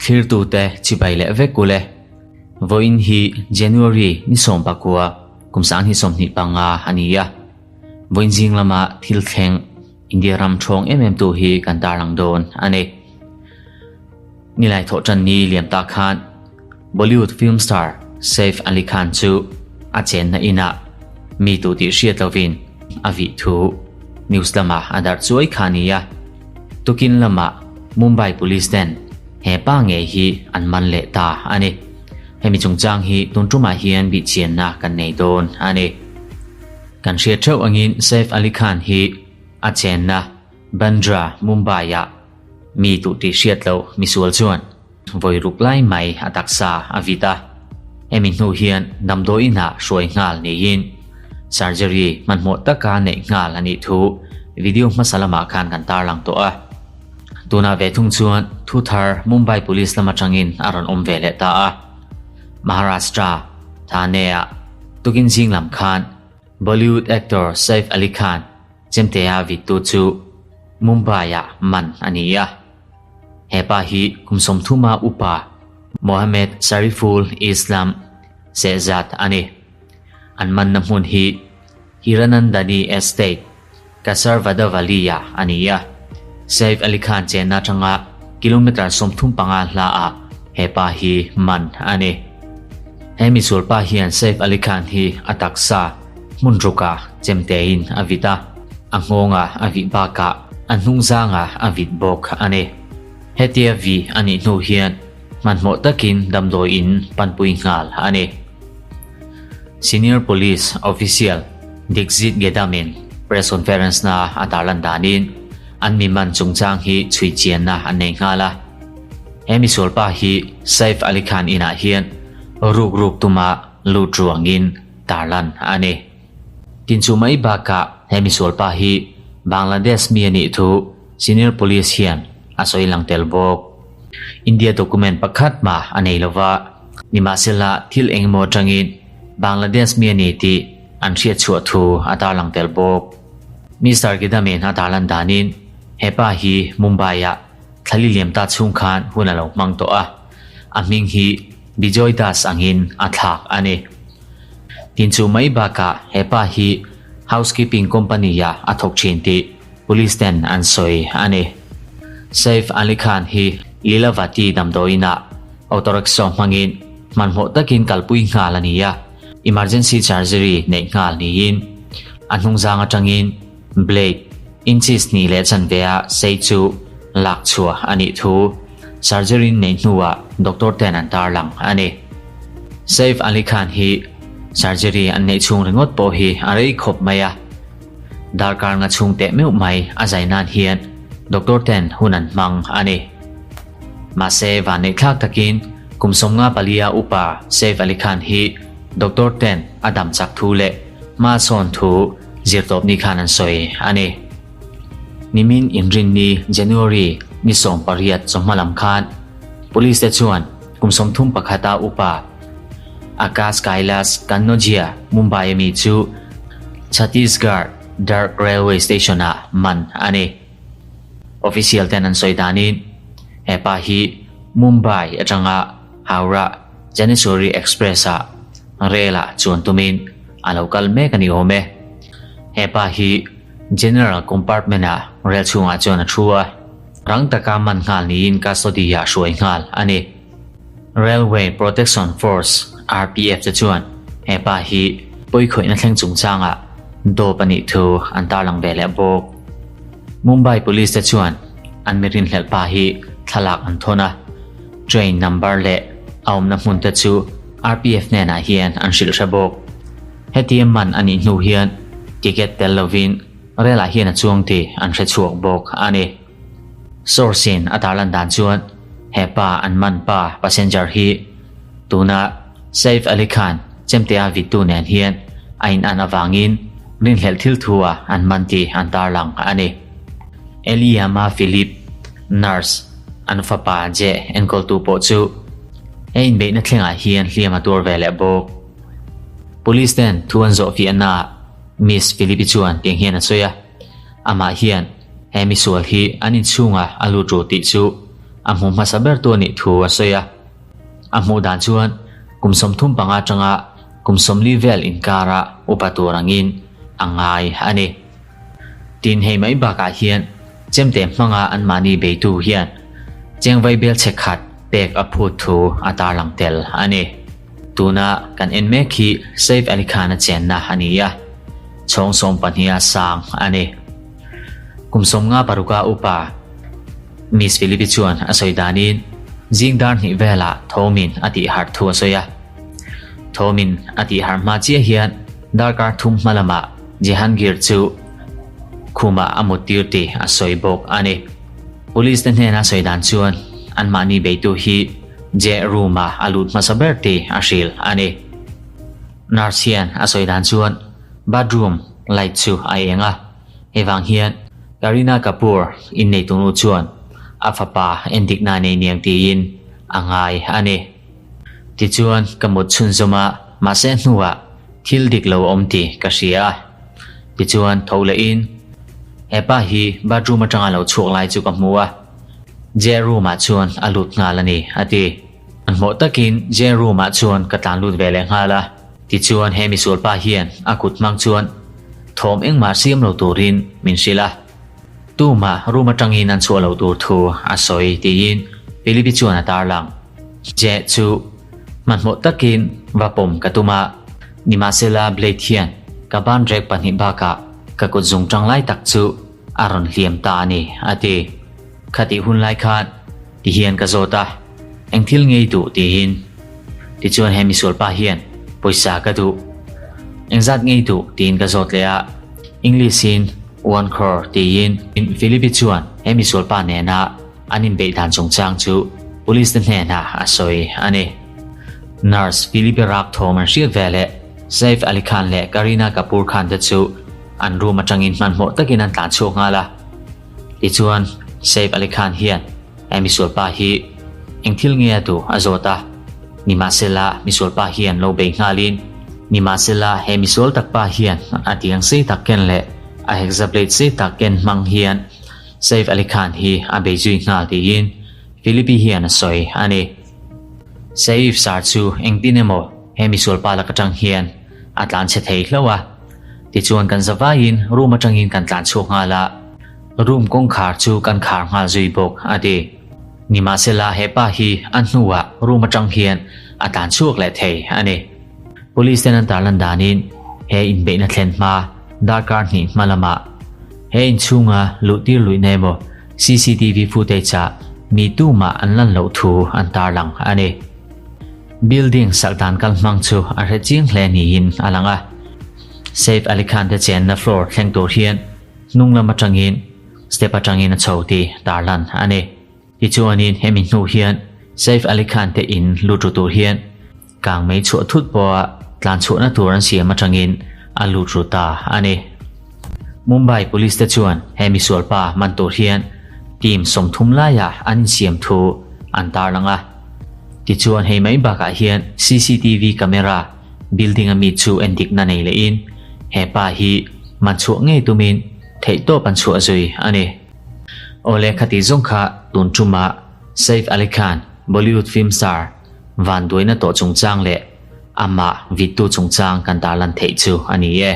Thlirtute chibai leh vek ule. Vawiin hi January ni 19 kum 2025 a ni a. Vawiin zing lama thil thleng India ram thawng em em tu hi kan tarlang dawn a ni. Nilai thawh tan ni liam ta khan Bollywood film star Saif Ali Khan chu a chenna inah mi tu tih hriat lovin a vih thu news lamah a darh chuai kha a ni a. Tukin lamah Mumbai Police ten he pa ngei hi an man leh ta a ni. Hemi chungchang hi tun tumah hian bihchianna kan nei dawn a ni. Kan hriat theuh angin Saif Ali Khan hi a chenna Bandra, Mumbai-ah mi tuh tih hriat loh misual chuan vawi ruk lai mai a taksa a vit a. Hemi hnu hian damdawi inah hruai nghal niin surgery hmanhmawh taka neih nghal a nih thu video hmasa lamah khan kan tarlang tawh a. Tunah ve thung chuan thu thar Mumbai Police lam atangin a rawn awm ve leh ta a. Maharashtra, Thane-ah tukin zing lam khan Bollywood actor Saif Ali Khan chemtea vittu chu Mumbai-ah man a ni a. He pa hi kum 30 a upa Mohammed Shariful Islam Shehzad a ni. An manna hmun hi Hiranandani Estate, Kasarvadavali-ah a ni a. Saif Ali Khan chenna atanga kilometre 35 hlaah he pa hi man a ni. He misual pa hian Saif Ali Khan hi a taksa hmun rukah chemtein a vit a, a nghawngah a vih bakah a hnungzangah a vit bawk a ni. Hetia vih a nih hnu hian hmanhmawh takin damdawi in panpui nghal a ni. Senior Police Official Dixit Gedamin press conference na a tarlan danin an mi man chungchang hi chhui chianna an nei nghal a. He misual pa hi Saif Ali Khan inah hian ruk ruk tuma lut ruangin tarlan a ni. Tin chu mai bakah he misual pa hi Bangladesh mi a nih thu Senior Police hian a sawi lang tel bawk. India document pakhat mah a nei lova, nimahsela thil engemaw atangin Bangladesh mi a ni tih an hriat chhuah thu a tarlang tel bawk. Mister Gidamin a tarlan danin he pa hi Mumbai-ah thlali liam ta chhung khan hun a lo hmang tawh a, a hming hi Bijoy Das angin a thlak a ni. Tin chu mai bakah he pa hi housekeeping company-ah a thawk thin tih Police ten an sawi a ni. Saif Ali Khan hi Lilavati damdawiinah auto rickshaw hmangin hmanhmawh takin kalpui nghal a ni a, emergency surgery neih nghal niin a hnungzang atangin blade inches hnih leh chanve a sei chu lak chhuah a nih thu surgery neih hnuah doctor ten an tarlang a ni. Saif Ali Khan hi surgery an neih chhung ringawt pawh hi a rei khawp mai a. Darkar nga chhung teh meuh mai a zai nan hian doctor ten hun an hmang a ni. Mahse vanneih thlak takin kum 54 a upa Saif Ali Khan hi doctor ten a dam chak thu leh hma sawn thu zirtawp ni khan an sawi a ni. Nimin inrinni January ni 18 chawhma lam khan police te chuan kum 31 a upa Akash Kailas Kannojia Mumbai ami chu Chhattisgarh Durg Railway Station-ah man a ni. Official ten an sawi danin he pa hi Mumbai atanga Howrah Janeshwari Express-ah rel-ah chuan tumin a lo kal mek a ni awm e. He pa hi General Compartment-ah rel chhungah chuan a thu a, rang taka man nghal niin custody-ah hruai nghal a ni. Railway Protection Force, RPF, te chuan he pa hi pawikhawihna thleng chungchangah dawp a nih thu an tarlang ve leh bawk. Mumbai Police te chuan an mi rinhlelh pa hi thlalak an thawn a, train number leh a awmna hmun te chu RPF hnenah hian an hrilh hre bawk. Hetia man a nih hnu hian ticket tel lovin rel ah hian a chuang tih an hre chhuak bawk a ni. Source in a tarlan dan chuan he pa an man pa passenger hi tuna Saif Ali Khan chemtea vittu nen hian a in an avangin rinhlelh thil thu ah an man tih an tarlang a ni. Eliama Philip, nurse, an fapa je enkawltu pawh chu he inbeihna thlengah hian hliam a tuar ve leh bawk. Police ten thu an zawh fiahnaah Miss Philip-i chuan tiang hian a sawi a, amah hian. He misual hi an inchhungah a lut ru tih chu a hmu hmasa bertu a nih thu a sawi a. A hmuh dan chuan kum 35 atanga kum 40 vel inkara upa tur angin a ngai a ni. Tin hei mai bakah hian chemte hmanga anmahni beitu hian chengvai bel chhe khat pek a phut thu a tarlang tel a ni. Tuna kan en mek hi Saif Ali Khan-a chenna a ni a, chhawng sawmpahniha sang a ni. Kum 56 a upa Miss Philippi chuan a sawi danin zing dar hnih velah Thomin a tih harh thu a sawi a. Thomin a tih harh hma chiah hian darkar thum hma lamah Jehangir chu khumah a mut tir tih a sawi bawk a ni. Police te hnena sawi dan chuan anmahni beitu hi Je room-ah a lut hmasa ber tih a hrilh a ni. Nurse hian a sawi dan chuan bathroom light chu a eng a, hei vang hian Kareena Kapoor inneitunu chuan a fapa endikna nei niang tiin a ngai a ni. Tichuan ka mut chhunzawm a, mahse hnuah thil dik lo awm tih ka hria a. Tichuan tho lehin hepa hi bathroom atanga lo chhuak lai chu ka hmu a, J room ah chuan a lut nghal a ni, a ti. Hmanhmawh takin J room ah chuan ka tlan lut ve leh nghal a. Tichuan he misual pa hian a kut hmang chuan thawm engmah siam lo turin min hrilh a. Tumah room atangin an chhuah loh tur thu a sawi tiin Philippe chuan a tarlang. J chu hmanhmawh takin va pawm ka tum a, nimahsela Blade hian ka banrek pahnih bakah ka kut zung tang lai tak chu a rawn hliam ta a ni, a ti. Khatih hun lai khan ti hian ka zawt a, eng thil ngei duh tiin. Tichuan he misual pa hian pawisa ka duh, engzat ngei duh tiin ka zawt leh a, English in one crore tiin. Philippe chuan he misual pa nena an inbeih dan chungchang chu police te hnenah a sawi a ni. Nurse Philippe rak thawm an hriat veleh Saif Ali Khan leh Kareena Kapoor Khan te chu an room atangin hmanhmawh takin an tlan chhuak nghal a. Tichuan, Saif Ali Khan hian he misual pa hi eng thil nge a duh a zawt a, nimahsela misual pa hian lo bei nghalin, nimahsela he misual tak pa hian a tiang sei tak ken leh a hekza blade sei tak ken hmang hian Saif Ali Khan hi a bei zui nghal tiin Philippi hian a sawi a ni. Saif sar chu engtin emaw he misual pa lak atang hian a tlan chhe thei hlauh a. Tichuan kan za vaiin room atangin kan tlan chhuak nghal a, room kawngkhar chu kan khar nghal zui bawk a ti. Nimahsela he pa hi a hnuah room atang hian a tlan chhuak leh thei a ni. Police ten an tarlan danin he inbeihna thlen hma darkar hnih hma lamah he inchhunga luhtir luihna emaw CCTV footage ah mi tumah an lan loh thu an tarlang a ni. Building sak dan kal hmang chu a hre chiang hle niin a lang a. Saif Ali Khan te chenna floor thleng tur hian hnung lam atangin step atangin a chho tih tarlan a ni. Tichuanin hemi hnu hian Saif Ali Khan te in lut ru tur hian kang mei chhuah thut pawha tlan chhuahna tur an siam atangin a lut ru ta a ni. Mumbai Police te chuan he misual pa man tur hian team 30 laiah an insiam thu an tarlang a. Tichuan hei mai bakah hian cctv camera building a mi chu endikna nei lehin he pa hi man chhuah ngei tumin theihtawp an chhuah zui a ni. Awle khati zawng kha tun tumah Saif Ali Khan Bollywood film star vanduaina tawh chungchang leh amah vittu chungchang kan tarlan theih chu a ni e.